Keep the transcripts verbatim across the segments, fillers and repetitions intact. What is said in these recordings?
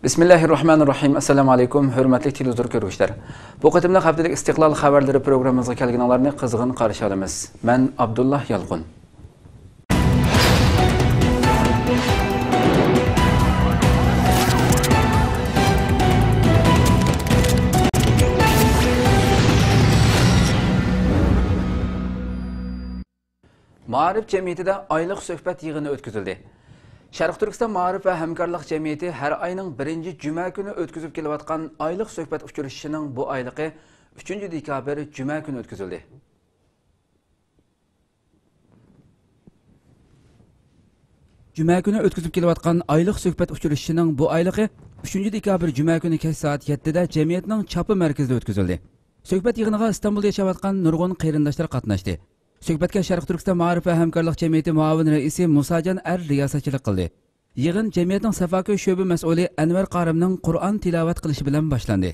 بىسمىللاھىررەھمانىررەھىم. ئەسسالامۇ ئەلەيكۇم، ھۆرمەتلىك تېلېۋىزور كۆرگۈچىلەر. بۇ قېتىملىق ھەپتىلىك ئىستىقلال خەۋەرلىرى پروگراممىمىزغا كەلگىنىڭلارنى قىزغىن قارشى ئالىمىز. مەن ئابدۇللا يالقۇن. مائارىپ جەمئىيىتىدە ئايلىق سۆھبەت يىغىنى ئۆتكۈزۈلدى. شەرقىي تۈركىستان مائارىپ ۋە ھەمكارلىق جەمئىيىتى ھەر ئاينىڭ بىرىنچى جۈمە كۈنى ئۆتكۈزۈپ كېلىۋاتقان ئايلىق سۆھبەت ئۇچرىشىشىنىڭ بۇ ئايلىقى ئۈچىنچى دېكابىر جۈمە كۈنى ئۆتكۈزۈلدى. جۈمە كۈنى ئۆتكۈزۈپ كېلىۋاتقان ئايلىق سۆھبەت ئۇچرىشىشىنىڭ بۇ ئايلىقى ئۈچىنچى دېكابىر جۈمە كۈنى كەچ سائەت يەتتىدە جەمئىيەتنىڭ چاپا مەركىزىدە ئۆتكۈزۈلدى. سۆھبەت يىغىنىغا ئىستانبۇلدا ياشاۋاتقان نۇرغۇن قېرىنداشلار قاتناشتى. سۆھبەتكە شەرقىي تۈركىستان مائارىپ ۋە ھەمكارلىق جەمئىيىتى مۇئاۋىن رەئىسى مۇساجان ئەر رىياسەتچىلىك قىلدى. يىغىن جەمئىيەتنىڭ سەفاكۆي شۆبە مەسئۇلى ئەنۋەر قارىمنىڭ قۇرئان تىلاۋەت قىلىشى بىلەن باشلاندى.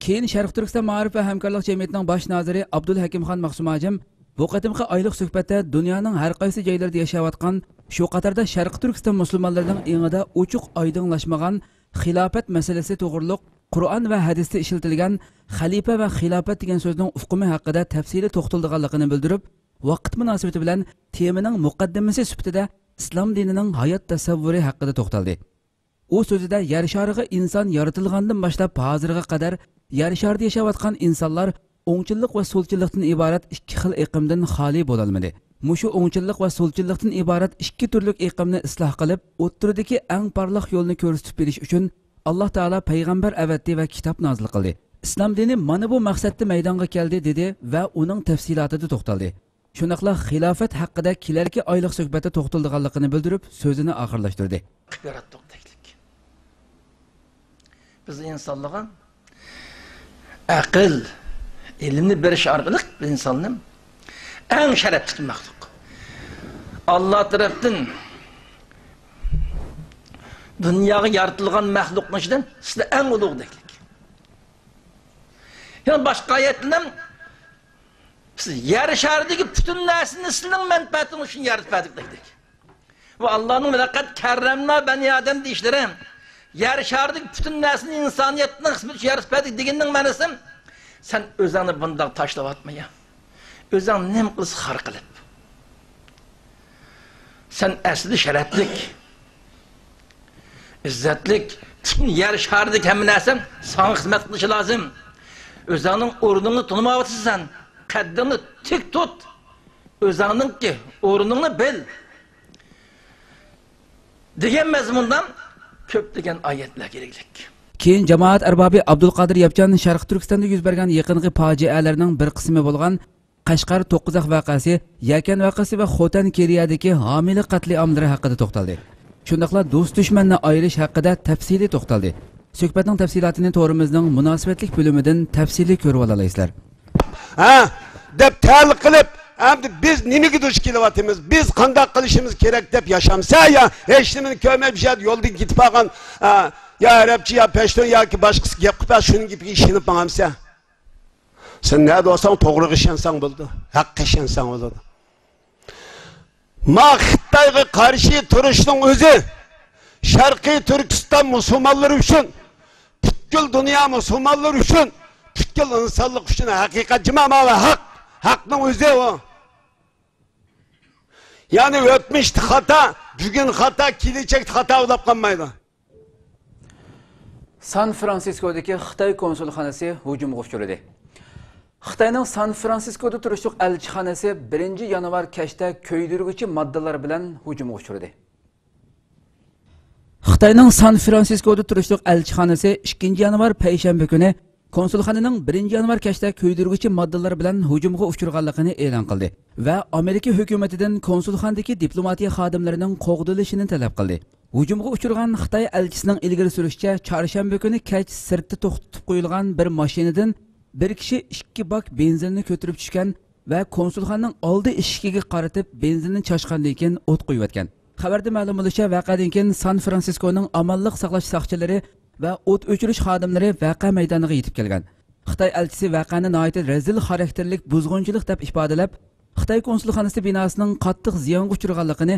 كېيىن شەرقىي تۈركىستان مائارىپ ۋە ھەمكارلىق جەمئىيىتىنىڭ باش نازىرى ئابدۇلھەكىمخان مەخسۇم ھاجىم بۇ قېتىمقى ئايلىق سۆھبەتتە دۇنيانىڭ ھەر قايسى جايلىرىدا ياشاۋاتقان، شۇ قاتاردا شەرقىي تۈركىستان مۇسۇلمانلىرىنىڭ ئېڭىدا ئوچۇق ئايدىڭلاشمىغان خىلاپەت مەسىلىسى توغرۇلۇق قۇرئان ۋە ھەدىستە ئىشلىتىلگەن خەلىپە ۋە خىلاپەت دېگەن سۆزنىڭ ئۇقۇمى ھەققىدە تەپسىلىي توختىلىدىغانلىقىنى بىلدۈرۈپ، ۋاقىت مۇناسىۋىتى بىلەن تېمىنىڭ مۇقەددىمىسى سۈپىتىدە ئىسلام دىنىنىڭ ھايات تەسەۋۋۇرى ھەققىدە توختالدى. ئۇ سۆزىدە يەر شارىغا ئىنسان يارىتىلغاندىن باشلاپ ھازىرغا قەدەر يەر شارىدا ياشاۋاتقان ئىنسانلار ئوڭچىللىق ۋە سولچىللىقتىن ئىبارەت ئىككى خىل ئېقىمدىن خالىي بولالمىدى. مۇشۇ ئوڭچىللىق ۋە سولچىللىقتىن ئىبارەت ئىككى تۈرلۈك ئېقىمنى ئىسلاھ قىلىپ، ئوتتۇرىدىكى ئەڭ پارلاق يولنى كۆرسىتىپ بېرىش ئۈچۈن، ئاللا تائالا پەيغەمبەر ئەۋەتتى ۋە كىتاب نازىل قىلدى. ئىسلام دىنى مانا بۇ مەقسەتتە مەيدانغا كەلدى، دېدى ۋە ئۇنىڭ تەپسىلاتىدا توختالدى. شۇنداقلا خىلاپەت ھەققىدە كېلەركى ئايلىق سۆھبەتتە توختىلىدىغانلىقىنى بىلدۈرۈپ، سۆزىنى ئاخىرلاشتۇردى. قىلىپ ياراتتۇق دەيلىك. بىز ئىنسانلارغا ئەقىل، ئىلىمنى بېرىش ئارقىلىق ئىنساننى ئەڭ شەرەپلىك مەخلۇق. ئاللا تەرەپتىن دۇنياغا يارىتىلغان مەخلۇقنىڭ ئىچىدىن سىلەر ئەڭ ئۇلۇغ دەيلىك. يەنە باشقا ئايەتتە بىز يەر شارىدىكى پۈتۈن نەرسىنى سىلىنىڭ مەنپەئەتىڭىز ئۈچۈن يارىتىپ بەردۇق دەيدۇ. ۋە ئاللانىڭ «ۋەلەقەد كەررەمنا بەنى ئادەم» دېيىشلىرى، يەر شارىدىكى پۈتۈن نەرسىنى ئىنسانىيەتنىڭ خىزمىتى ئۈچۈن يارىتىپ بەردۇق دېگىنىنىڭ مەنىسى، سەن ئۆزۈڭنى بۇنداق تاشلاۋاتما يا. ئۆزۈڭ نېمە قىلسا خار قىلىپ. سەن ئەسلىدە شەرەپلىك، ئىززەتلىك، پۈتۈن يەر شارىدىكى ھەممە نەرسە ساڭا خىزمەت قىلىشى لازىم. ئۆزۈڭنىڭ ئورنۇڭنى تونۇمايۋاتىسەن، قەددىڭنى تىك تۇت، ئۆزۈڭنىڭكى ئورنۇڭنى بىل، دېگەن مەزمۇندا كۆپلىگەن ئايەتلەر كېرەكلىك. كېيىن جامائەت ئەربابى ئابدۇلقادىر ياپچان شەرقىي تۈركىستاندا يۈز بەرگەن يېقىنقى پاجىئەلەرنىڭ بىر قىسمى بولغان قەشقەر توققۇزاق ۋەقەسى، يەكەن ۋەقەسى ۋە خوتەن كېرىيەدىكى ھامىلە قەتلىئاملىرى ھەققىدە توختالدى. شۇنداقلا دوست-دۈشمەننى ئايرىش ھەققىدە تەپسىلىي توختالدى. سۆھبەتنىڭ تەپسىلاتىنى تورىمىزنىڭ مۇناسىۋەتلىك بۆلۈمىدىن تەپسىلىي كۆرۈۋالالايسىلەر. ھە؟ دەپ تەلىق قىلىپ، ئەمدى بىز نېمىگە دۇچ كېلىۋاتىمىز، بىز قانداق قىلىشىمىز كېرەك دەپ ياشامسە يا ھېچنېمىنى كۆرمەي بىر يەردە يولدىن كېتىپ قالغان، ئە، يا ئەرەبچە يا پەشتۇن ياكى باشقىسى گەپ قىلىپ شۇنىڭ گېپىگە ئىشىنىپ ماڭامسە؟ سەن نەدە بولساڭ توغرىغا ئىشەنسەڭ بولىدۇ، ھەققە ئىشەنسەڭ بولىدۇ. ما خىتايغا قارشى تۇرۇشنىڭ ئۆزى شەرقىي تۈركىستان مۇسۇلمانلىرى ئۈچۈن، پۈتكۈل دۇنيا مۇسۇلمانلىرى ئۈچۈن، پۈتكۈل ئىنسانلىق ئۈچۈن ھەقىقەت جىماما ۋە ھەق، ھەقنىڭ ئۆزى ئۇ. يەنى ئۆتمۈشتە خاتا، بۈگۈن خاتا، كېلىچەكتە خاتا بولاپ قالمايدۇ. سان فرانسىسكودىكى خىتاي كونسۇلخانىسى ھۇجۇمغا ئۇچرىدى. خىتاينىڭ سان فرانسىسكودا تۇرۇشلۇق ئەلچىخانىسى بىرىنچى يانۋار كەچتە كۆيدۈرگۈچى ماددىلار بىلەن ھۇجۇمغا ئۇچرىدى. خىتاينىڭ سان فرانسىسكودا تۇرۇشلۇق ئەلچىخانىسى ئىككىنچى يانۋار پەيشەنبە كۈنى كونسۇلخانىنىڭ بىرىنچى يانۋار كەچتە كۆيدۈرگۈچى ماددىلار بىلەن ھۇجۇمغا ئۇچرىغانلىقىنى ئېلان قىلدى ۋە ئامېرىكا ھۆكۈمىتىدىن كونسۇلخانىدىكى دىپلوماتىيە خادىملىرىنىڭ قوغدىلىشىنى تەلەپ قىلدى. ھۇجۇمغا ئۇچرىغان خىتاي ئەلچىسىنىڭ ئىلگىرى سۈرۈشىچە، چارشەنبە كۈنى كەچ سىرتتا توختىتىپ قويۇلغان بىر ماشىنىدىن بىر كىشى ئىككى باك بېنزىننى كۆتۈرۈپ چۈشكەن ۋە كونسۇلخانىنىڭ ئالدى ئىشىكىگە قارىتىپ بېنزىننى چاچقاندىن كېيىن ئوت قويۇۋەتكەن. خەۋەردە مەلۇم بولۇشىچە، ۋەقەدىن كېيىن سان فرانسىسكونىڭ ئامانلىق ساقلاش ساقچىلىرى ۋە ئوت ئۆچۈرۈش خادىملىرى ۋەقە مەيدانىغا يېتىپ كەلگەن. خىتاي ئەلچىسى ۋەقەنى ناھايىتى رەزىل خاراكتېرلىك بۇزغۇنچىلىق دەپ ئىپادىلەپ، خىتاي كونسۇلخانىسى بىناسىنىڭ قاتتىق زىيانغا ئۇچرىغانلىقىنى،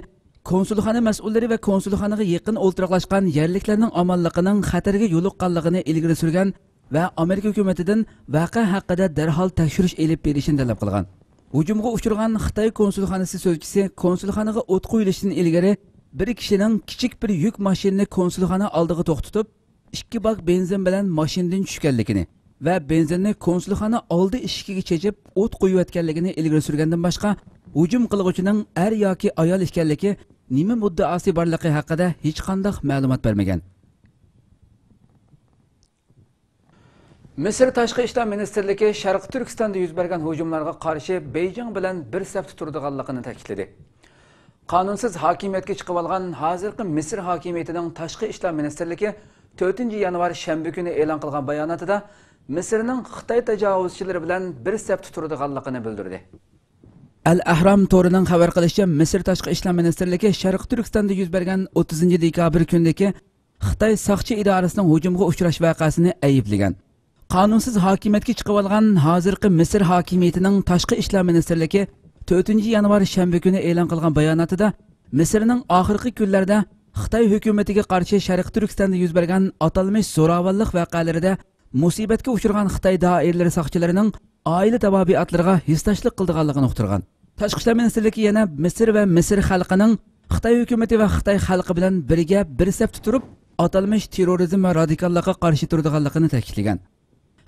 كونسۇلخانا مەسئۇللىرى ۋە كونسۇلخانىغا يېقىن ئولتۇراقلاشقان يەرلىكلەرنىڭ ئامانلىقىنىڭ خەتەرگە يولۇققانلىقىنى ئىلگىرى سۈرگەن ۋە ئامېرىكا ھۆكۈمىتىدىن ۋەقە ھەققىدە دەرھال تەكشۈرۈش ئېلىپ بېرىشىنى تەلەپ قىلغان. ھۇجۇمغا ئۇچرىغان خىتاي كونسۇلخانىسى سۆزچىسى كونسۇلخانىغا ئوت قويۇلۇشتىن ئىلگىرى بىر كىشىنىڭ كىچىك بىر يۈك ماشىنىنى كونسۇلخانا ئالدىغا توختىتىپ، ئىككى باك بېنزىن بىلەن ماشىنىدىن چۈشكەنلىكىنى ۋە بېنزىننى كونسۇلخانا ئالدى ئىشىكىگە چېچىپ ئوت قويۇۋەتكەنلىكىنى ئىلگىرى سۈرگەندىن باشقا، ھۇجۇم قىلغۇچىنىڭ ئەر ياكى ئايال ئىكەنلىكى، نېمە مۇددىئاسى بارلىقى ھەققىدە ھېچقانداق مەلۇمات بەرمىگەن. مىسىر تاشقى ئىشلار مىنىستىرلىكى شەرقىي تۈركىستاندا يۈز بەرگەن ھۇجۇملارغا قارشى بېيجىڭ بىلەن بىر سەپتە تۇرىدىغانلىقىنى تەكىتلىدى. قانۇنسىز ھاكىمىيەتكە چىقىۋالغان ھازىرقى مىسىر ھاكىمىيىتىنىڭ تاشقى ئىشلار مىنىستىرلىكى تۆتىنچى يانۋار شەنبە كۈنى ئېلان قىلغان باياناتىدا مىسىرنىڭ خىتاي تاجاۋۇزچىلىرى بىلەن بىر سەپتە تۇرىدىغانلىقىنى بىلدۈردى. ئەل ئەھرام تورىنىڭ خەۋەر قىلىشىچە، مىسىر تاشقى ئىشلار مىنىستىرلىكى شەرقىي تۈركىستاندا يۈز بەرگەن ئوتتۇزىنچى دېكابىر كۈنىدىكى خىتاي ساقچى ئىدارىسىنىڭ ھۇجۇمغا ئۇچراش ۋەقەسىنى ئەيىبلىگەن. قانۇنسىز ھاكىمىيەتكە چىقىۋالغان ھازىرقى مىسىر ھاكىمىيىتىنىڭ تاشقى ئىشلار مىنىستىرلىكى تۆتىنچى يانۋار شەنبە كۈنى ئېلان قىلغان باياناتىدا، مىسىرنىڭ ئاخىرقى كۈنلەردە خىتاي ھۆكۈمىتىگە قارشى شەرقىي تۈركىستاندا يۈز بەرگەن ئاتالمىش زوراۋانلىق ۋەقەلىرىدە مۇسىبەتكە ئۇچرىغان خىتاي دائىرىلىرى ساقچىلىرىنىڭ ئائىلە تاۋابىئاتلىرىغا ھېسداشلىق قىلىدىغانلىقىنى ئۇقتۇرغان. تاشقى ئىشلار مىنىستىرلىكى يەنە مىسىر ۋە مىسىر خەلقىنىڭ خىتاي ھۆكۈمىتى ۋە خىتاي خەلقى بىلەن بىرگە بىر سەپتە تۇرۇپ، ئاتالمىش تېررورىزم ۋە رادىكاللىققا قارشى تۇرىدىغانلىقىنى تەكىتلىگەن.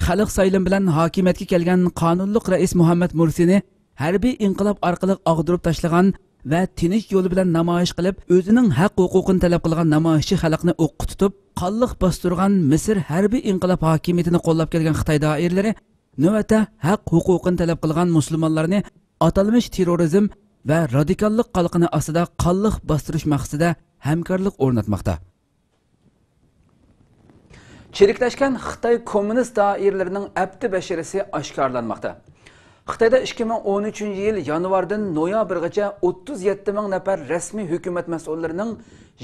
خەلق سايلىمى بىلەن ھاكىمىيەتكە كەلگەن قانۇنلۇق رەئىس مۇھەممەد مۇرسىنى ھەربىي ئىنقىلاب ئارقىلىق ئاغدۇرۇپ تاشلىغان ۋە تىنچ يولى بىلەن نامايىش قىلىپ، ئۆزىنىڭ ھەق ھوقۇقىنى تەلەپ قىلغان نامايىشچى خەلقنى ئوققا تۇتۇپ، قانلىق باستۇرغان مىسىر ھەربىي ئىنقىلاب ھاكىمىيىتىنى قوللاپ كەلگەن خىتاي دائىرىلىرى نۆۋەتتە ھەق ھوقۇقىنى تەلەپ قىلغان مۇسۇلمانلارنى ئاتالمىش تېررورىزم ۋە رادىكاللىق قالقىنى ئاستىدا قانلىق باستۇرۇش مەقسىتىدە ھەمكارلىق ئورناتماقتا. چىرىكلەشكەن خىتاي كوممۇنىست دائىرىلىرىنىڭ ئەپتى بەشىرىسى ئاشكارىلانماقتا. خىتايدا ئىككى مىڭ ئون ئۈچىنچى يىل يانۋاردىن نويابىرغىچە ئوتتۇز يەتتە مىڭ نەپەر رەسمىي ھۆكۈمەت مەسئۇللىرىنىڭ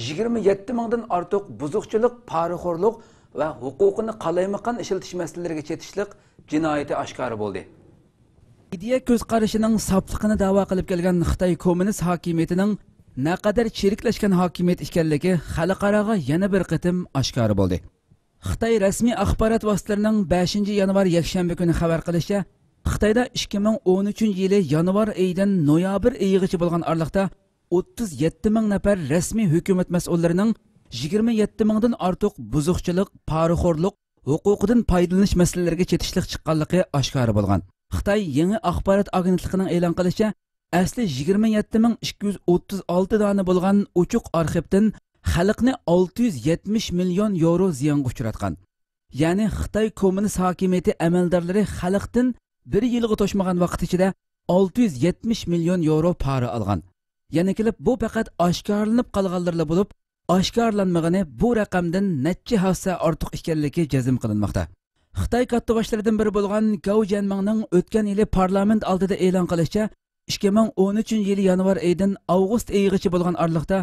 يىگىرمە يەتتە مىڭدىن ئارتۇق بۇزۇقچىلىق، پارىخورلۇق ۋە ھوقۇقىنى قالايمىقان ئىشلىتىش مەسىلىلىرىگە چېتىشلىق جىنايىتى ئاشكارا بولدى. ئىدىيە كۆز قارىشىنىڭ ساپلىقىنى دەۋا قىلىپ كەلگەن خىتاي كوممۇنىست ھاكىمىيىتىنىڭ نەقەدەر چىرىكلەشكەن ھاكىمىيەت ئىكەنلىكى خەلقئاراغا يەنە بىر قېتىم ئاشكارا بولدى. خىتاي رەسمىي ئاخبارات ۋاسىتىلىرىنىڭ بەشىنچى يانۋار يەكشەنبە كۈنى خەۋەر قىلىشىچە، خىتايدا ئىككى مىڭ ئون ئۈچىنچى يىلى يانۋار ئېيىدىن نويابىر ئېيىغىچە بولغان ئارىلىقتا ئوتتۇز يەتتە مىڭ نەپەر رەسمىي ھۆكۈمەت مەسئۇللىرىنىڭ يىگىرمە يەتتە مىڭدىن ئارتۇق بۇزۇقچىلىق، پارىخورلۇق، ھوقۇقىدىن پايدىلىنىش مەسىلىلىرىگە چېتىشلىق چىققانلىقى ئاشكارا بولغان. خىتاي يېڭى ئاخبارات ئاگېنتلىقىنىڭ ئېلان قىلىشىچە، ئەسلى يىگىرمە يەتتە مىڭ ئىككى يۈز ئوتتۇز ئالتە دانە بولغان ئوچۇق ئارخىپتىن خەلقنى ئالتە يۈز يەتمىش مىليون يورو زىيانغا ئۇچراتقان. يەنى خىتاي كوممۇنىست ھاكىمىيىتى ئەمەلدارلىرى خەلقتىن بىر يىلغا توشمىغان ۋاقىت ئىچىدە ئالتە يۈز يەتمىش مىليون يورو پارا ئالغان. يەنە كېلىپ، بۇ پەقەت ئاشكارىلىنىپ قالغانلىرىلا بولۇپ، ئاشكارىلانمىغىنى بۇ رەقەمدىن نەچچە ھەسسە ئارتۇق ئىكەنلىكى جەزم قىلىنماقتا. خىتاي كاتتىباشلىرىدىن بىرى بولغان گاۋ جيەنمىڭنىڭ ئۆتكەن يىلى پارلامېنت ئالدىدا ئېلان قىلىشىچە، ئىككى مىڭ ئون ئۈچىنچى يىلى يانۋار ئېيىدىن ئاۋغۇست ئېيىغىچە بولغان ئارىلىقتا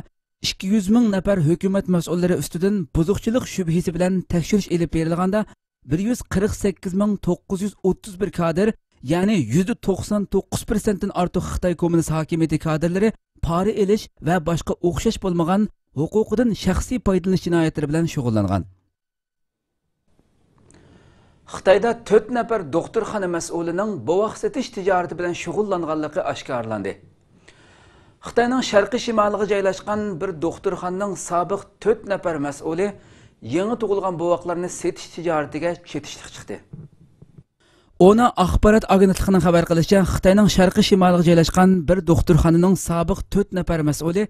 ئىككى يۈز مىڭ نەپەر ھۆكۈمەت مەسئۇللىرى ئۈستىدىن بۇزۇقچىلىق شۈبھىسى بىلەن تەكشۈرۈش ئېلىپ بېرىلغاندا، بىر يۈز قىرىق سەككىز مىڭ توققۇز يۈز ئوتتۇز بىر كادىر، يەنى يۈزدە توقسان توققۇز پىرسەنتتىن ئارتۇق خىتاي كوممۇنىست ھاكىمىيىتى كادىرلىرى پارا ئېلىش ۋە باشقا ئوخشاش بولمىغان ھوقۇقىدىن شەخسىي پايدىلىنىش جىنايەتلىرى بىلەن شۇغۇللانغان. خىتايدا تۆت نەپەر دوختۇرخانا مەسئۇلىنىڭ بوۋاق سېتىش تىجارىتى بىلەن شۇغۇللانغانلىقى ئاشكارىلاندى. خىتاينىڭ شەرقىي شىمالىغا جايلاشقان بىر دوختۇرخانىنىڭ سابىق تۆت نەپەر مەسئۇلى يېڭى تۇغۇلغان بوۋاقلارنى سېتىش تىجارىتىگە چېتىشلىق چىقتى. ئونا ئاخبارات ئاگېنتلىقىنىڭ خەۋەر قىلىشىچە، خىتاينىڭ شەرقىي شىمالىغا جايلاشقان بىر دوختۇرخانىنىڭ سابىق تۆت نەپەر مەسئۇلى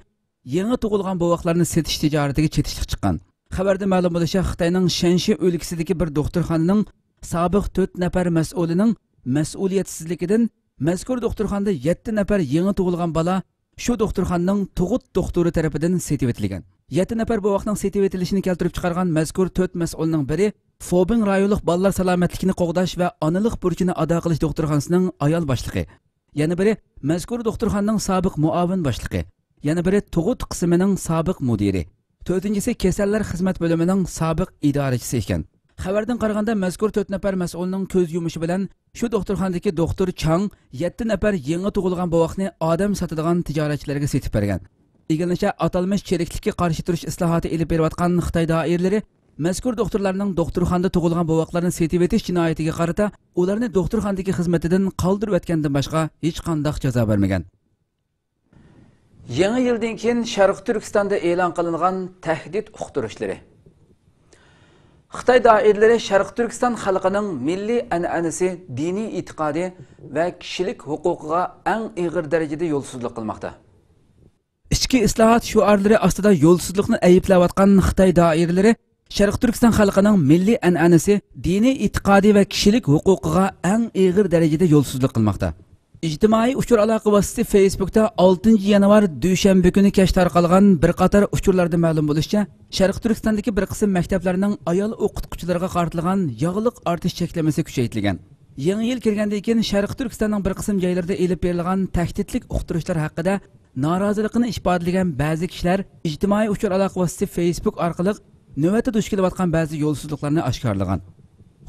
يېڭى تۇغۇلغان بوۋاقلارنى سېتىش تىجارىتىگە چېتىشلىق چىققان. خەۋەردە مەلۇم بولۇشىچە، خىتاينىڭ شەنشى ئۆلكىسىدىكى بىر دوختۇرخانىنىڭ سابىق تۆت نەپەر مەسئۇلىنىڭ مەسئۇلىيەتسىزلىكىدىن مەزكۇر دوختۇرخانىدا يەتتە نەپەر يېڭى تۇغۇلغان بالا شۇ دوختۇرخانىنىڭ تۇغۇت دوختۇرى تەرىپىدىن سېتىۋېتىلگەن. يەتتە نەپەر بوۋاقنىڭ سېتىۋېتىلىشىنى كەلتۈرۈپ چىقارغان مەزكۇر تۆت مەسئۇلنىڭ بىرى فوبىڭ رايونلۇق بالىلار سالامەتلىكىنى قوغداش ۋە ئانىلىق بۇرچىنى ئادا قىلىش دوختۇرخانىسىنىڭ ئايال باشلىقى. يەنە بىرى مەزكۇر دوختۇرخانىنىڭ سابىق مۇئاۋىن باشلىقى، يەنە بىرى تۇغۇت قىسمىنىڭ سابىق مۇدىرى، تۆتىنچىسى كېسەللەر خىزمەت بۆلۈمىنىڭ سابىق ئىدارىچىسى ئىكەن. خەۋەردىن قارىغاندا، مەزكۇر تۆت نەپەر مەسئۇلنىڭ كۆز يۇمۇشى بىلەن شۇ دوختۇرخانىدىكى دوختۇر چاڭ يەتتە نەپەر يېڭى تۇغۇلغان بوۋاقنى ئادەم ساتىدىغان تىجارەتچىلەرگە سېتىپ بەرگەن. ئىگىلىنىشىچە، ئاتالمىش چىرىكلىككە قارشى تۇرۇش ئىسلاھاتى ئېلىپ بېرىۋاتقان خىتاي دائىرىلىرى مەزكۇر دوختۇرلارنىڭ دوختۇرخانىدا تۇغۇلغان بوۋاقلارنى سېتىۋېتىش جىنايىتىگە قارىتا ئۇلارنى دوختۇرخانىدىكى خىزمىتىدىن قالدۇرۇۋەتكەندىن باشقا ھېچقانداق جازا بەرمىگەن. يېڭى يىلدىن كېيىن شەرقىي تۈركىستاندا ئېلان قىلىنغان تەھدىت ئۇقتۇرۇشلىرى. خىتاي دائىرىلىرى شەرقىي تۈركىستان خەلقىنىڭ مىللىي ئەنئەنىسى، دىنىي ئېتىقادى ۋە كىشىلىك ھوقۇقىغا ئەڭ ئېغىر دەرىجىدە يولسىزلىق قىلماقتا. ئىچكى ئىسلاھات شوئارلىرى ئاستىدا يولسىزلىقنى ئەيىبلەۋاتقان خىتاي دائىرىلىرى شەرقىي تۈركىستان خەلقىنىڭ مىللىي ئەنئەنىسى، دىنىي ئېتىقادى ۋە كىشىلىك ھوقۇقىغا ئەڭ ئېغىر دەرىجىدە يولسىزلىق قىلماقتا. ئىجتىمائىي ئۇچۇر ئالاقە ۋاسىتىسى فېيسبۇكتا ئالتىنچى يانۋار دۈشەنبە كۈنى كەچ تارقالغان بىر قاتار ئۇچۇرلاردا مەلۇم بولۇشىچە، شەرقىي تۈركىستاندىكى بىر قىسىم مەكتەپلەرنىڭ ئايال ئوقۇتقۇچىلىرىغا قارىتىلغان ياغلىق ئارتىش چەكلىمىسى كۈچەيتىلگەن. يېڭى يىل كىرگەندىن كېيىن شەرقىي تۈركىستاننىڭ بىر قىسىم جايلىرىدا ئېلىپ بېرىلغان تەھدىتلىك ئۇقتۇرۇشلار ھەققىدە نارازىلىقىنى ئىپادىلىگەن بەزى كىشىلەر ئىجتىمائىي ئۇچۇر ئالاقە ۋاسىتىسى فېيسبۇك ئارقىلىق نۆۋەتتە دۇچ كېلىۋاتقان بەزى يولسىزلىقلارنى ئاشكارىلىغان.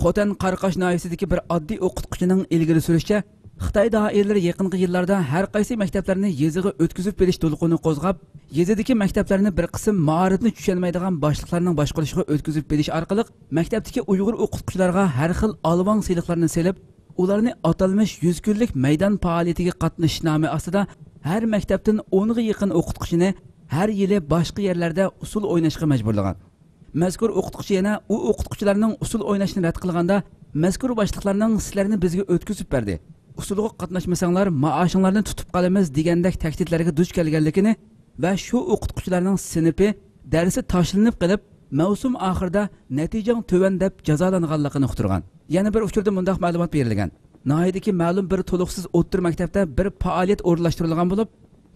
خوتەن قاراقاش ناھىيەسىدىكى بىر ئاددىي ئوقۇتقۇچىنىڭ ئىلگىرى سۈرۈشىچە، خىتاي دائىرىلىرى يېقىنقى يىللاردا ھەر قايسى مەكتەپلەرنى يېزىغا ئۆتكۈزۈپ بېرىش دولقۇنى قوزغاپ، يېزىدىكى مەكتەپلەرنى بىر قىسىم مائارىپنى چۈشەنمەيدىغان باشلىقلارنىڭ باشقۇرۇشىغا ئۆتكۈزۈپ بېرىش ئارقىلىق، مەكتەپتىكى ئۇيغۇر ئوقۇتقۇچىلارغا ھەر خىل ئالۋاڭ سېلىقلارنى سېلىپ، ئۇلارنى ئاتالمىش يۈز كۈنلۈك مەيدان پائالىيىتىگە قاتنىشىش نامى ئاستىدا ھەر مەكتەپتىن ئونغا يېقىن ئوقۇتقۇچىنى ھەر يىلى باشقا يەرلەردە ئۇسسۇل ئويناشقا مەجبۇرلىغان. مەزكۇر ئوقۇتقۇچى يەنە ئۇ ئوقۇتقۇچىلارنىڭ ئۇسسۇل ئويناشنى رەت قىلغاندا، مەزكۇر باشلىقلارنىڭ سىلەرنى بىزگە ئۆتكۈزۈپ بەردى، ئۇسسۇلغا قاتناشمىساڭلار مائاشىڭلارنى تۇتۇپ قالىمىز دېگەندەك تەھدىتلەرگە دۇچ كەلگەنلىكىنى ۋە شۇ ئوقۇتقۇچىلارنىڭ سىنىپى، دەرسى تاشلىنىپ قېلىپ، مەۋسۇم ئاخىرىدا نەتىجەڭ تۆۋەن دەپ جازالانغانلىقىنى ئۇقتۇرغان. يەنە بىر ئۇچۇردا مۇنداق مەلۇمات بېرىلگەن. ناھىيەدىكى مەلۇم بىر تولۇقسىز ئوتتۇرا مەكتەپتە بىر پائالىيەت ئورۇنلاشتۇرۇلغان بولۇپ،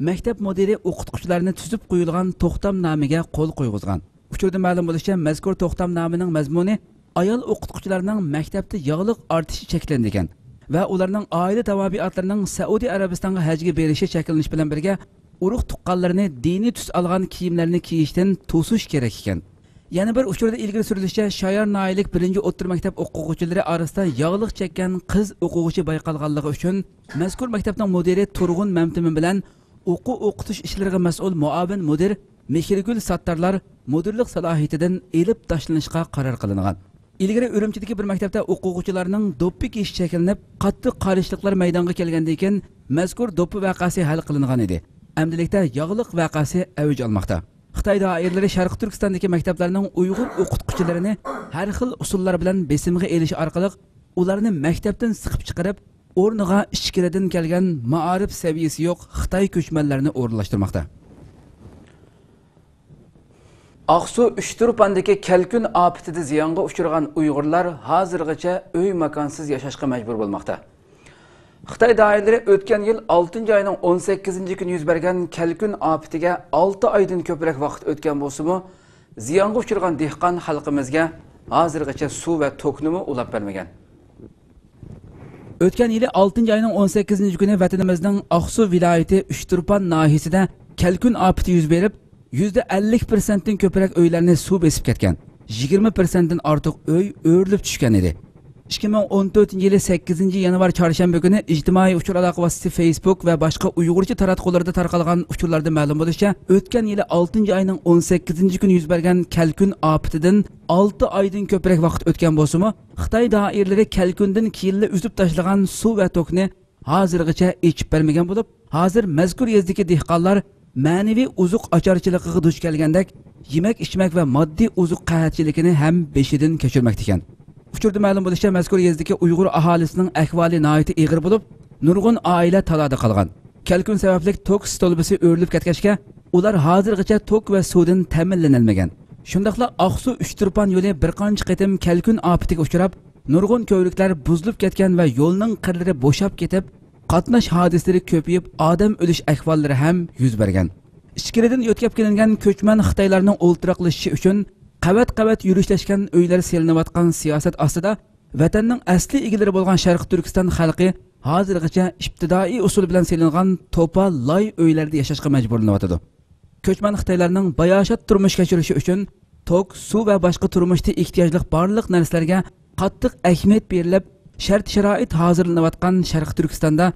مەكتەپ مۇدىرى ئوقۇتقۇچىلارنى تۈزۈپ قويۇلغان توختامنامىگە قول قويغۇزغان. ئۇچۇردا مەلۇم بولۇشىچە، مەزكۇر توختامنامىنىڭ مەزمۇنى ئايال ئوقۇتقۇچىلارنىڭ مەكتەپتە ياغلىق ئارتىشى چەكلىنىدىكەن ۋە ئۇلارنىڭ ئائىلە تاۋابىئاتلىرىنىڭ سەئۇدى ئەرەبىستانغا ھەجگە بېرىشى چەكلىنىش بىلەن بىرگە، ئۇرۇق تۇغقانلىرىنى دىنىي تۈس ئالغان كىيىملەرنى كىيىشتىن توسۇش كېرەك ئىكەن. يەنە بىر ئۇچۇردا ئىلگىرى سۈرۈلۈشىچە، شايار ناھىيەلىك بىرىنچى ئوتتۇرا مەكتەپ ئوقۇغۇچىلىرى ئارىسىدا ياغلىق چەككەن قىز ئوقۇغۇچى بايقالغانلىقى ئۈچۈن، مەزكۇر مەكتەپنىڭ مۇدىرى تۇرغۇن مەمتىمىن بىلەن ئوقۇ ئوقۇتۇش ئىشلىرىغا مەسئۇل مۇئاۋىن مۇدىر مېھرىگۈل ساتتارلار مۇدىرلىق سالاھىيىتىدىن ئېلىپ تاشلىنىشقا قارار قىلىنغان. ئىلگىرى ئۈرۈمچىدىكى بىر مەكتەپتە ئوقۇغۇچىلارنىڭ دوپپا كىيىشى چەكلىنىپ، قاتتىق قارشىلىقلار مەيدانغا كەلگەندىن كېيىن، مەزكۇر دوپپا ۋەقەسى ھەل قىلىنغان ئىدى. ئەمدىلىكتە ياغلىق ۋەقەسى ئەۋج ئالماقتا. خىتاي دائىرىلىرى شەرقىي تۈركىستاندىكى مەكتەپلەرنىڭ ئۇيغۇر ئوقۇتقۇچىلىرىنى ھەر خىل ئۇسۇللار بىلەن بېسىمغا ئېلىش ئارقىلىق، ئۇلارنى مەكتەپتىن سىقىپ چىقىرىپ، ئورنىغا ئىچكىرىدىن كەلگەن مائارىپ سەۋىيەسى يوق خىتاي كۆچمەنلەرنى ئورۇنلاشتۇرماقتا. ئاقسۇ ئۈچتۇرپاندىكى كەلكۈن ئاپىتىدە زىيانغا ئۇچرىغان ئۇيغۇرلار ھازىرغىچە ئۆي ماكانسىز ياشاشقا مەجبۇر بولماقتا. خىتاي دائىرىلىرى ئۆتكەن يىل ئالتىنچى ئاينىڭ ئون سەككىزىنچى كۈنى يۈز بەرگەن كەلكۈن ئاپىتىگە ئالتە ئايدىن كۆپرەك ۋاقىت ئۆتكەن بولسىمۇ، زىيانغا ئۇچرىغان دېھقان خەلقىمىزگە ھازىرغىچە سۇ ۋە توكنىمۇ ئۇلاپ بەرمىگەن. ئۆتكەن يىلى ئالتىنچى ئاينىڭ ئون سەككىزىنچى كۈنى ۋەتىنىمىزنىڭ ئاقسۇ ۋىلايىتى ئۈچتۇرپان ناھىيەسىدە كەلكۈن ئاپىتى يۈز بېرىپ، يۈزدە ئەللىك پىرسەنتتىن كۆپرەك ئۆيلەرنى سۇ بېسىپ كەتكەن، يىگىرمە پىرسەنتتىن ئارتۇق ئۆي ئۆرۈلۈپ چۈشكەن ئىدى. ئىككى مىڭ ئون تۆتىنچى يىلى سەككىزىنچى يانۋار چارشەنبە كۈنى ئىجتىمائىي ئۇچۇر ئالاقە ۋاسىتىسى فېيسبۇك ۋە باشقا ئۇيغۇرچە تاراتقۇلىرىدا تارقالغان ئۇچۇرلاردا مەلۇم بولۇشىچە، ئۆتكەن يىلى ئالتىنچى ئاينىڭ ئون سەككىزىنچى كۈنى يۈز بەرگەن كەلكۈن ئاپىتىدىن ئالتە ئايدىن كۆپرەك ۋاقىت ئۆتكەن بولسىمۇ، خىتاي دائىرىلىرى كەلكۈندىن كېيىنلا ئۈزۈپ تاشلىغان سۇ ۋە توكنى ھازىرغىچە ئېچىپ بەرمىگەن بولۇپ، ھازىر مەزكۇر يېزىدىكى دېھقانلار مەنىۋى ئوزۇق ئاچارچىلىقىغا دۇچ كەلگەندەك، يېمەك-ئىچمەك ۋە ماددىي ئوزۇق قەھەتچىلىكىنى ھەم بېشىدىن كەچۈرمەكتىكەن. ئۇچۇردا مەلۇم بولۇشىچە، مەزكۇر يېزىدىكى ئۇيغۇر ئاھالىسىنىڭ ئەھۋالى ناھايىتى ئېغىر بولۇپ، نۇرغۇن ئائىلە تالادا قالغان. كەلكۈن سەۋەبلىك توك ستولپىسى ئۆرۈلۈپ كەتكەچكە، ئۇلار ھازىرغىچە توك ۋە سۇدىن تەمىنلىنەلمىگەن. شۇنداقلا ئاقسۇ ئۈچتۇرپان يولى بىر قانچە قېتىم كەلكۈن ئاپىتىگە ئۇچراپ، نۇرغۇن كۆۋرۈكلەر بۇزۇلۇپ كەتكەن ۋە يولنىڭ قىرلىرى بوشاپ كېتىپ، قاتناش ھادىسىلىرى كۆپىيىپ، ئادەم ئۆلۈش ئەھۋاللىرى ھەم يۈز بەرگەن. ئىچكىرىدىن يۆتكەپ كېلىنگەن كۆچمەن خىتايلارنىڭ ئولتۇراقلىشىشى ئۈچۈن قەۋەت-قەۋەت يۈرۈشلەشكەن ئۆيلەر سېلىنىۋاتقان سىياسەت ئاستىدا، ۋەتەننىڭ ئەسلى ئىگىلىرى بولغان شەرقىي تۈركىستان خەلقى ھازىرغىچە ئىپتىدائىي ئۇسۇل بىلەن سېلىنغان توپا، لاي ئۆيلەردە ياشاشقا مەجبۇرلىنىۋاتىدۇ. كۆچمەن خىتايلارنىڭ باياشات تۇرمۇش كەچۈرۈشى ئۈچۈن توك، سۇ ۋە باشقا تۇرمۇشتا ئېھتىياجلىق بارلىق نەرسىلەرگە قاتتىق ئەھمىيەت بېرىلىپ، شەرت-شارائىت ھازىرلىنىۋاتقان شەرقىي تۈركىستاندا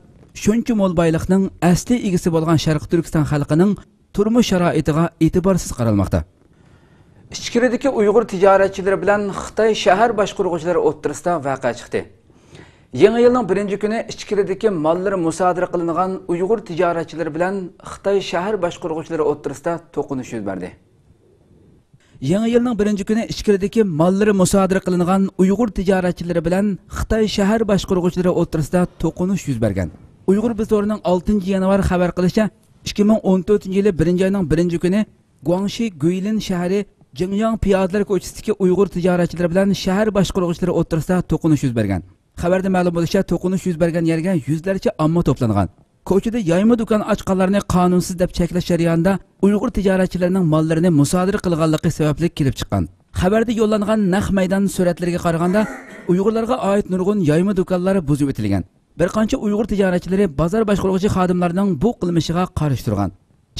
شۇنچە مول بايلىقنىڭ ئەسلى ئىگىسى بولغان شەرقىي تۈركىستان خەلقىنىڭ تۇرمۇش شارائىتىغا ئېتىبارسىز قارالماقتا. ئىچكىرىدىكى ئۇيغۇر تىجارەتچىلىرى بىلەن خىتاي شەھەر باشقۇرغۇچىلىرى ئوتتۇرىسىدا ۋەقە چىقتى. يېڭى يىلنىڭ بىرىنچى كۈنى ئىچكىرىدىكى ماللىرى مۇسادىرە قىلىنغان ئۇيغۇر تىجارەتچىلىرى بىلەن خىتاي شەھەر باشقۇرغۇچىلىرى ئوتتۇرىسىدا توقۇنۇش يۈز بەردى. يېڭى يىلنىڭ بىرىنچى كۈنى ئىچكىرىدىكى ماللىرى مۇسادىرە قىلىنغان ئۇيغۇر تىجارەتچىلىرى بىلەن خىتاي شەھەر باشقۇرغۇچىلىرى ئوتتۇرىسىدا توقۇنۇش يۈز بەرگەن. ئۇيغۇر بىز تورىنىڭ ئالتىنچى يانۋار خەۋەر قىلىشىچە، ئىككى مىڭ ئون تۆتىنچى يىلى بىرىنچى ئاينىڭ بىرىنچى كۈنى گۇاڭشى گۇيلىن شەھىرى جىڭياڭ پىيادىلەر كوچىسىدىكى ئۇيغۇر تىجارەتچىلىرى بىلەن شەھەر باشقۇرغۇچىلىرى ئوتتۇرىسىدا توقۇنۇش يۈز بەرگەن. خەۋەردە مەلۇم بولۇشىچە، توقۇنۇش يۈز بەرگەن يەرگە يۈزلەرچە ئامما توپلانغان. كوچىدا يايما دۇكان ئاچقانلارنى قانۇنسىز دەپ چەكلەش جەريانىدا ئۇيغۇر تىجارەتچىلىرىنىڭ ماللىرىنى مۇسادىرە قىلغانلىقى سەۋەبلىك كېلىپ چىققان. خەۋەردە يوللانغان نەق مەيدان سۈرەتلىرىگە قارىغاندا، ئۇيغۇرلارغا ئائىت نۇرغۇن يايما دۇكانلار بۇزۇۋېتىلگەن. بىر قانچە ئۇيغۇر تىجارەتچىلىرى بازار باشقۇرغۇچى خادىملارنىڭ بۇ قىلمىشىغا قارشى تۇرغان.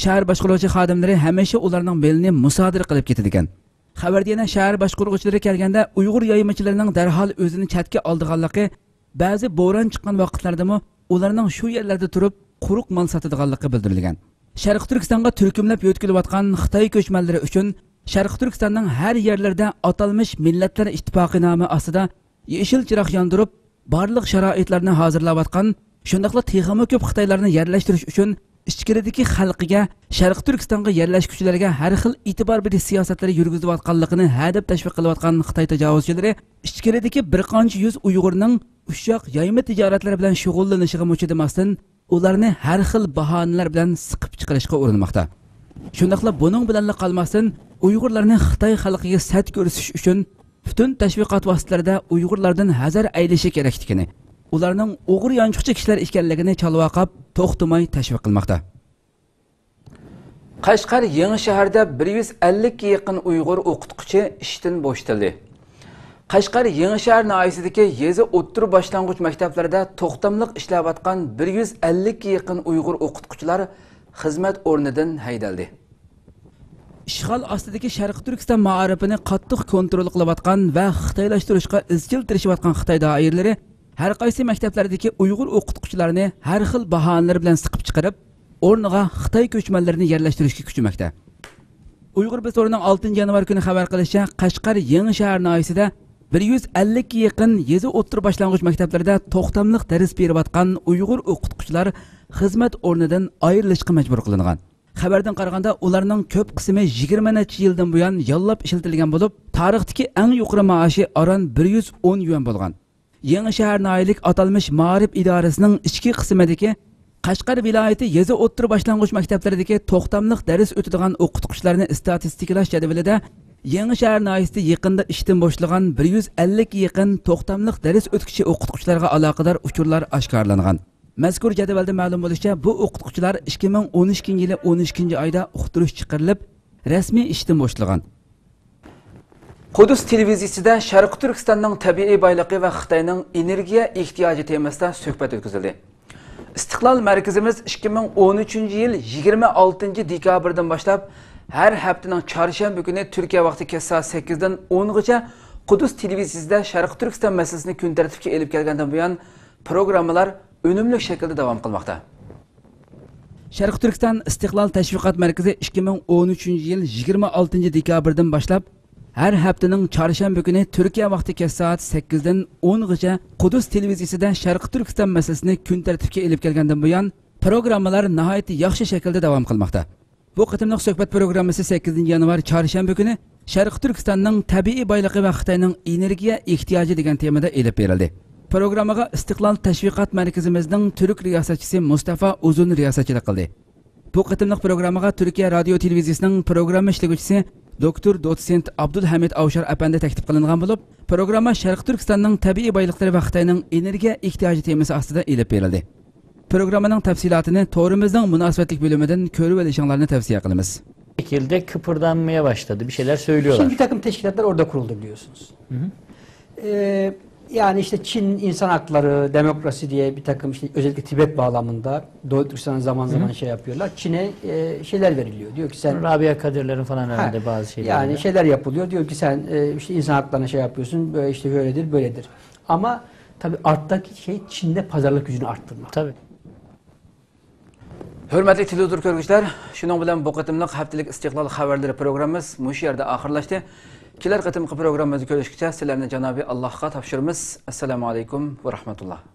شەھەر باشقۇرغۇچى خادىملىرى ھەمىشە ئۇلارنىڭ مېلىنى مۇسادىرە قىلىپ كېتىدىكەن. خەۋەردە يەنە شەھەر باشقۇرغۇچىلىرى كەلگەندە ئۇيغۇر يايمىچىلىرىنىڭ دەرھال ئۆزىنى چەتكە ئالىدىغانلىقى، بەزى بوران چىققان ۋاقىتلاردىمۇ ئۇلارنىڭ شۇ يەرلەردە تۇرۇپ قۇرۇق مال ساتىدىغانلىقى بىلدۈرۈلگەن. شەرقىي تۈركىستانغا تۈركۈملەپ يۆتكىلىۋاتقان خىتاي كۆچمەنلىرى ئۈچۈن شەرقىي تۈركىستاننىڭ ھەر يەرلىرىدە ئاتالمىش مىللەتلەر ئىتتىپاقى نامى ئاستىدا يېشىل چىراغ ياندۇرۇپ، بارلىق شارائىتلارنى ھازىرلاۋاتقان، شۇنداقلا تېخىمۇ كۆپ خىتايلارنى يەرلەشتۈرۈش ئۈچۈن ئىچكىرىدىكى خەلقىگە شەرقىي تۈركىستانغا يەرلەشكۈچىلەرگە ھەر خىل ئېتىبار بېرىش سىياسەتلىرى يۈرگۈزۈلۈۋاتقانلىقىنى ھەدەپ تەشۋىق قىلىۋاتقان خىتاي تاجاۋۇزچىلىرى ئىچكىرىدىكى بىر قانچە يۈز ئۇيغۇرنىڭ ئۇششاق يايما تىجارەتلىرى بىلەن شۇغۇللىنىشىغىمۇ چىدىماستىن، ئۇلارنى ھەر خىل باھانىلەر بىلەن سىقىپ چىقىرىشقا ئۇرۇنماقتا. شۇنداقلا بۇنىڭ بىلەنلا قالماستىن، ئۇيغۇرلارنى خىتاي خەلقىگە سەت كۆرسىتىش ئۈچۈن پۈتۈن تەشۋىقات ۋاسىتىلىرىدە ئۇيغۇرلاردىن ھەزەر ئەيلىشى كېرەكلىكىنى، ئۇلارنىڭ ئوغرى يانچۇقچى كىشىلەر ئىكەنلىكىنى چالۋاقاپ، توختىماي تەشۋىق قىلماقتا. قەشقەر يېڭىشەھەردە بىر يۈز ئەللىككە يېقىن ئۇيغۇر ئوقۇتقۇچى ئىشتىن بوشىتىلدى. قەشقەر يېڭىشەھەر ناھىيەسىدىكى يېزا ئوتتۇرا باشلانغۇچ مەكتەپلىرىدە توختاملىق ئىشلەۋاتقان بىر يۈز ئەللىككە يېقىن ئۇيغۇر ئوقۇتقۇچىلار خىزمەت ئورنىدىن ھەيدەلدى. ئىشغال ئاستىدىكى شەرقىي تۈركىستان مائارىپىنى قاتتىق كونترول قىلىۋاتقان ۋە خىتايلاشتۇرۇشقا ئىزچىل تىرىشىۋاتقان خىتاي دائىرىلىرى ھەر قايسى مەكتەپلەردىكى ئۇيغۇر ئوقۇتقۇچىلارنى ھەر خىل باھانىلەر بىلەن سىقىپ چىقىرىپ، ئورنىغا خىتاي كۆچمەنلىرىنى يەرلەشتۈرۈشكە كۈچىمەكتە. ئۇيغۇر بىز تورىنىڭ ئالتىنچى يانۋار كۈنى خەۋەر قىلىشىچە، قەشقەر يېڭىشەھەر ناھىيەسىدە بىر يۈز ئەللىككە يېقىن يېزا ئوتتۇرا باشلانغۇچ مەكتەپلىرىدە توختاملىق دەرس بېرىۋاتقان ئۇيغۇر ئوقۇتقۇچىلار خىزمەت ئورنىدىن ئايرىلىشقا مەجبۇر قىلىنغان. خەۋەردىن قارىغاندا، ئۇلارنىڭ كۆپ قىسمى يىگىرمە نەچچە يىلدىن بۇيان ياللاپ ئىشلىتىلگەن بولۇپ، تارىختىكى ئەڭ يۇقىرى مائاشى ئاران بىر يۈز ئون يۈەن بولغان. يېڭىشەھەر ناھىيەلىك ئاتالمىش مائارىپ ئىدارىسىنىڭ ئىچكى قىسمىدىكى قەشقەر ۋىلايىتى يېزا ئوتتۇرا باشلانغۇچ مەكتەپلىرىدىكى توختاملىق دەرس ئۆتىدىغان ئوقۇتقۇچىلارنى ئىستاتىستىكىلاش جەدۋىلىدە يېڭىشەھەر ناھىيەسىدە يېقىندا ئىشتىن بوشىتىلغان بىر يۈز ئەللىككە يېقىن توختاملىق دەرس ئۆتكۈچى ئوقۇتقۇچىلارغا ئالاقىدار ئۇچۇرلار ئاشكارىلانغان. مەزكۇر جەدۋەلدە مەلۇم بولۇشىچە، بۇ ئوقۇتقۇچىلار ئىككى مىڭ ئون ئىككىنچى يىلى ئون ئىككىنچى ئايدا ئۇقتۇرۇش چىقىرىلىپ، رەسمىي ئىشتىن بوشىتىلغان. قۇدۇس تېلېۋىزىيىسىدە شەرقىي تۈركىستاننىڭ تەبىئىي بايلىقى ۋە خىتاينىڭ ئېنېرگىيە ئېھتىياجى تېمىسىدا سۆھبەت ئۆتكۈزۈلدى. ئىستىقلال مەركىزىمىز ئىككى مىڭ ئون ئۈچىنچى يىل يىگىرمە ئالتىنچى دېكابىردىن باشلاپ ھەر ھەپتىنىڭ چارشەنبە كۈنى تۈركىيە ۋاقتى كەچ سائەت سەككىزدىن ئونغىچە قۇدۇس تېلېۋىزىيىسىدە شەرقىي تۈركىستان مەسىلىسىنى كۈن تەرتىپكە ئېلىپ كەلگەندىن بۇيان، پروگراممىلار ئۈنۈملۈك شەكىلدە داۋام قىلماقتا. شەرقىي تۈركىستان ئىستىقلال تەشۋىقات مەركىزى ئىككى مىڭ ئون ئۈچىنچى يىل يىگىرمە ئالتىنچى دېكابىردىن باشلاپ، ھەر ھەپتىنىڭ چارشەنبە كۈنى تۈركىيە ۋاقتى كەچ سائەت سەككىزدىن ئونغىچە قۇدۇس تېلېۋىزىيىسىدە شەرقىي تۈركىستان مەسىلىسىنى كۈن تەرتىپكە ئېلىپ كەلگەندىن بۇيان، پروگراممىلار ناھايىتى ياخشى شەكىلدە داۋام قىلماقتا. بۇ قېتىملىق سۆھبەت پروگراممىسى سەككىزىنچى يانۋار چارشەنبە كۈنى شەرقىي تۈركىستاننىڭ تەبىئىي بايلىقى ۋە خىتاينىڭ ئېنېرگىيە ئېھتىياجى دېگەن تېمىدا ئېلىپ بېرىلدى. پروگراممىغا ئىستىقلال تەشۋىقات مەركىزىمىزنىڭ تۈرك رىياسەتچىسى مۇستافا ئۇزۇن رىياسەتچىلىك قىلدى. بۇ قېتىملىق پروگراممىغا تۈركىيە رادىيو تېلېۋىزىيىسىنىڭ پروگرامما ئىشلىگۈچىسى دوكتور دوتسېنت ئابدۇلھەمىد ئاۋشار ئەپەندى تەكلىپ قىلىنغان بولۇپ، پروگرامما شەرقىي تۈركىستاننىڭ تەبىئىي بايلىقلىرى ۋە خىتاينىڭ ئېنېرگىيە ئېھتىياجى تېمىسى ئاستىدا ئېلىپ بېرىلدى. پروگراممىنىڭ تەپسىلاتىنى تورىمىزنىڭ مۇناسىۋەتلىك بۆلۈمىدىن كۆرۈۋېلىشىڭلارنى تەۋسىيە قىلىمىز. Şekilde kıpırdanmaya başladı. Bir şeyler söylüyorlar. Şimdi bir takım teşkilatlar orada kuruldu biliyorsunuz. Hı hı. Ee, yani işte Çin insan hakları, demokrasi diye bir takım işte özellikle Tibet bağlamında Doğu Türkistan'a zaman zaman şey yapıyorlar. Çin'e e, şeyler veriliyor. Diyor ki sen Rabia Kadirler'in falan herhalde bazı şeyleri yani şeyler yapılıyor. Diyor ki sen e, işte insan haklarına şey yapıyorsun. Böyle işte böyledir, böyledir. Ama tabii alttaki şey Çin'de pazarlık gücünü arttırmak. Tabii. ھۆرمەتلىك تېلېۋىزور كۆرگۈچىلەر، شۇنىڭ بىلەن بۇ قېتىملىق ھەپتىلىك ئىستىقلال خەۋەرلىرى پروگراممىمىز مۇشۇ يەردە ئاخىرلاشتى. كېلەر قېتىمقى پروگراممىمىزدا كۆرۈشكىچە سىلەرنى جانابى ئاللاھقا تاپشۇرىمىز. ئەسسالامۇ ئەلەيكۇم ۋە رەھمەتۇللاھ.